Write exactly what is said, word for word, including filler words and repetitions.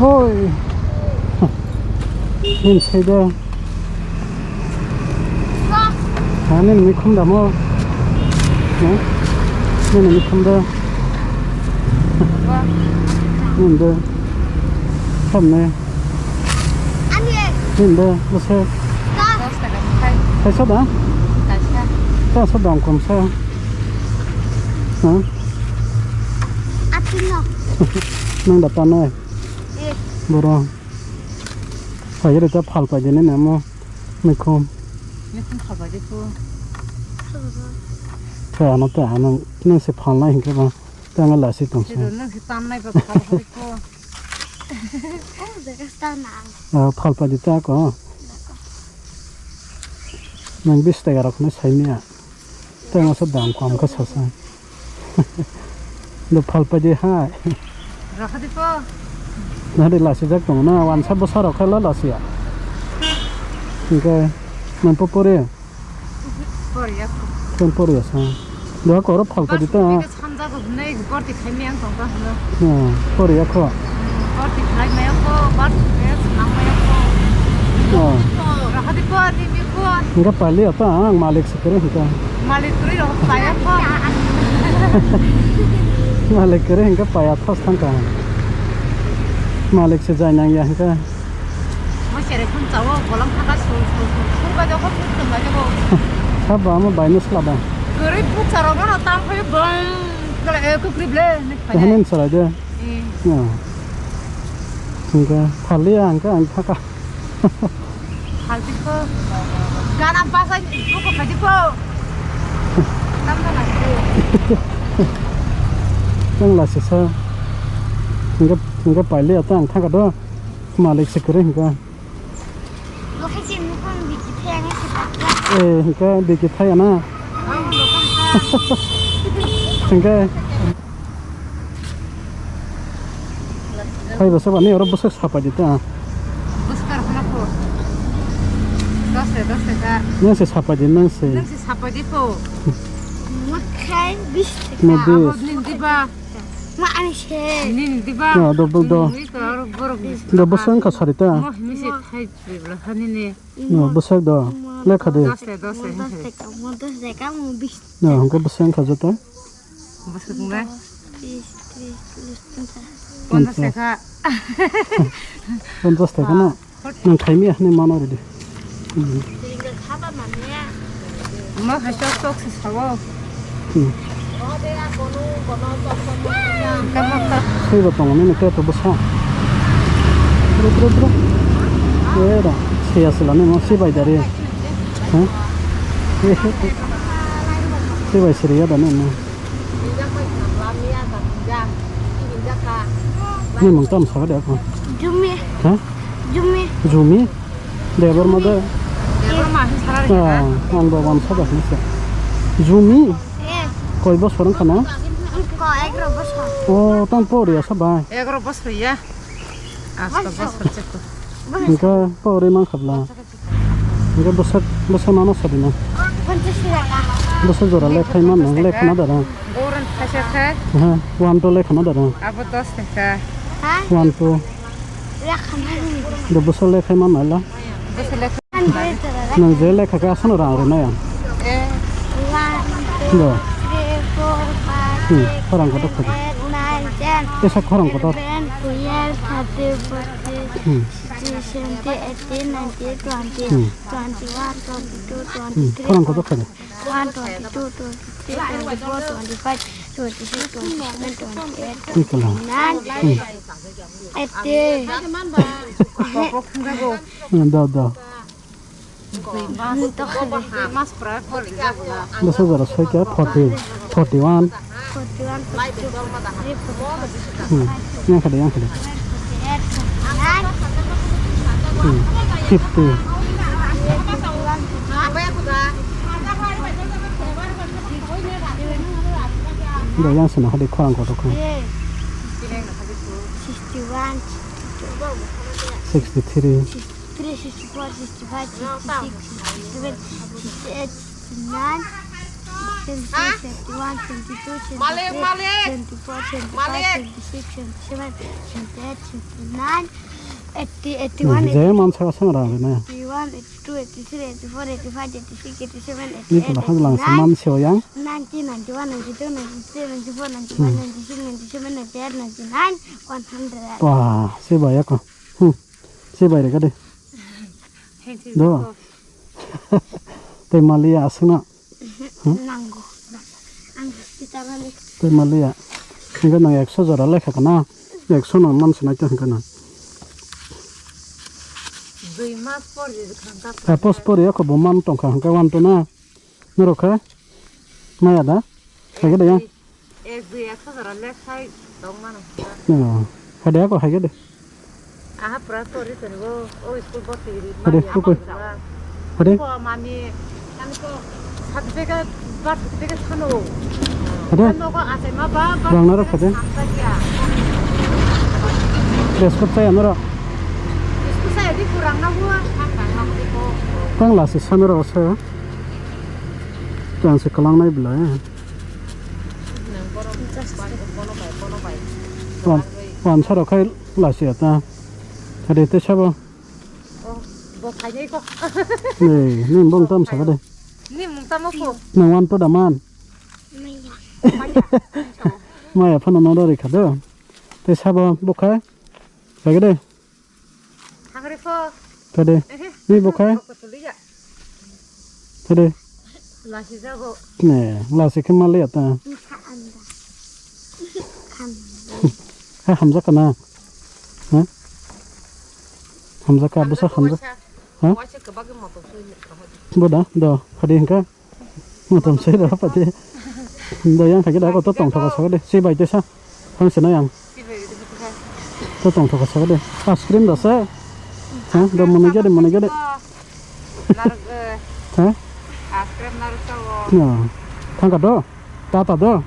Oi. Hin sai de. Ha, nini mikhum da mo? Ha? Nini mikhum da? Nini da? Samne? Nini da? Bwswk? Saiso da? Saiso dam kom sa? Ha? Nang da tanai? Boro. Phai re ta phal pai de ne namo. Mikhum. Mikhum phal pai de ko. Te ano te ano nang se phal nai hinkhe ba. Te ang la si tong se. Te nang se tan nai ba phal pai ko. Oh, jaga tan na. Ah, phal pai de ta ko. Nang bis taka rok no sai mia. Tei masa dam kom kha sasa. Do phal pai de hai. Rakha di po. Na de lasi jak tong na, wansa bwsa rok kha la lasi ya. Hingke, nang po pore? Pore ya ko. Ken pore ya sa. Do ko ro phal pai de ta. Samjago hwnwi borti khaimani ang tongkha hwno. Hmm, poriya kho. Hmm, borti khaimaya kho, borti khe swnamaya kho. Oh. Rahadi kho, nimi kho. Hingke pali ata ang malik se kwrwi hingke. Malik kwrwi rok paya kho. Malik kwrwi hingke paya thos thangka. Malik se jai nang ya hingke. Mo chere khum chawo, bolam thaka sul, sul, sul, sul, ba jokho thum thum ba jokho. Sabo amo bai no sla ba. Gori bukcha rok no tam phai bang, kala e kukri ble, ne phai. Tahan en sarai de. Eh. Ya. Singka, phali ya, angka, ang thaka. Phal di ko. Gana basa, buko phai di ko. Tam na na. Tang la sisa. Singka, singka paile ata ang thaka do. Malik se kwrwi hingka. Bo khe se mukhang biki thaya nai se bakla. Eh, hingka biki thaya na. Hingka. Hai basa bani oro bwswk sapai di ta. Bwskar hana ko. Dose, dose ka. Nang se sapai di, nang se. Nang se sapai di ko. Mukhai bis. Nang bis. Abo nini diba. Ma ani se. Nini diba. Ya, double do. Nini to aro borok ni. Do bwswk wngkha sari ta. Mo himi se thai bibla hani ni. No, bwswk do. Lekha di. Dos de, dos de. Dos de ka, mo dos de ka, mo bis. No, hingke bwswk wngkha joto. Bwswk wngkha. Tris, tris, tris, tris. Ponchas taka. Ponchas taka no. Nang khaimi ahne mano ridi. Mo hai sok sok se sawo. Hmm. Swibo tongo nini khe to bwsa. Bro, bro, bro. Era, siya sila ni mo sibai dari. Ha? Sibai siriya da ni mo. Ni mung tam sa da ko. Jumi. Ha? Jumi. Jumi. Debor ma de. Debor ma hin sara. Ah, ang ba wan sa da ni sa. Jumi. Eh. Koi bosor wngkha na? Ko egaro bosor. Oh, tang pori asa bai. Egaro bosor ya. Asta bosor chekto. Hingke pori man khabla. Hingke bwswk, bwswk mano sadi na. Bwswk jora le khai man nang le khana dara. Goran thaisa khe. Ha, one two le khana dara. Abo dos taka. Ha? One two. Do bwswk le khai man nai la. Bwswk le khai. Nang je lekha khe aswkno rang rwnai ang. Eh. Do. Hmm, khorang kotor khadi. Tesa khorang kotor. Hmm. Hmm. Hmm, khorang kotor khadi. Twi kwlang. Hmm. Hmm, do, do. Bwswk jora soi khe forty, forty one. Hmm. Yang khade, yang khade. Hmm. Fifty. Do yang seno hadi khorang kotor kho. Sixty one. Sixty three. Three, sixty four, sixty five, sixty six, sixty seven, sixty eight, sixty nine, twenty-one, twenty-two, Malik, twenty-three, Malik. Twenty-four, twenty-five, Malik. Twenty-six, twenty-seven, twenty-eight, twenty-nine, eighty, eighty-one, je man saka sangra rina. Eighty-one, eighty-two, eighty-three, eighty-four, eighty-five, eighty-six, eighty-seven, eighty-eight, ni kula haglang se man seo yang. Ninety, ninety-one, ninety-two, ninety-three, ninety-four, ninety-five, ninety-six, ninety-seven, ninety-eight, ninety-nine, one hundred. Wah, se bai ako. Hmm. Se bai rega de. Do. Tei maliya aswkno. Nango. Ang kita mali. Tei maliya. Hingke nang ekso jora lekha kana. Ekso no man sinai to hingke nang. Dui mas por je khangka. Tapos por ya ko bo man tongkha hingke wan to na. Norok khe maya da? Khaikhe da yang? Ek dui, ek dui, ekso jora left side tong mano. Oh, khaide ako khaikhe de. Aha pura tori tori go, o school boti ri. Khaide, mami, kukui. Ama pura. Khaide. Ko mami, kami ko certificate, birth certificate sano. Khaide. Ano ko ase ma ba, birth certificate. Rang naro khaide. Samsa kya. Biscuit saya naro. Biscuit saya di kurang na hua. Tang lasi sanaro saya. Chang se kwlangnai belai. Wan, wan saro khai lasi ata. Hade te sabo. Oh, bo phainai ko. Nei, nini bong tam saka de. Ni mung tamo ko. Nang wan to da man. Maya. Maya phano no dori kha do. Te sabo bo khai. Saka de. Thangre pho. Tade. Ehe. Ni bo khai. Bo ko tuli ya. Tade. Lasi jago. Ne, lasi khe maliya ta. Kha anda. Khan. Ha hamjak kana. Ha? Hamjak ka, busa hamjak. Waisa. Ha? Waisa kebak moto sui ni kama. Boda, do, hadi hingka. Motom sei rw pati. Do yang khaikhe da ko to tongthok ka sakha de. Si bai tesa. Thang sina yang. To tongthok ka sakha de. Ice cream da sa. Ha, do mwnwi gede, mwnwi gede. Narwk, eh. Ha? Ice cream narwk sao. No. Thang ka do. Tata do.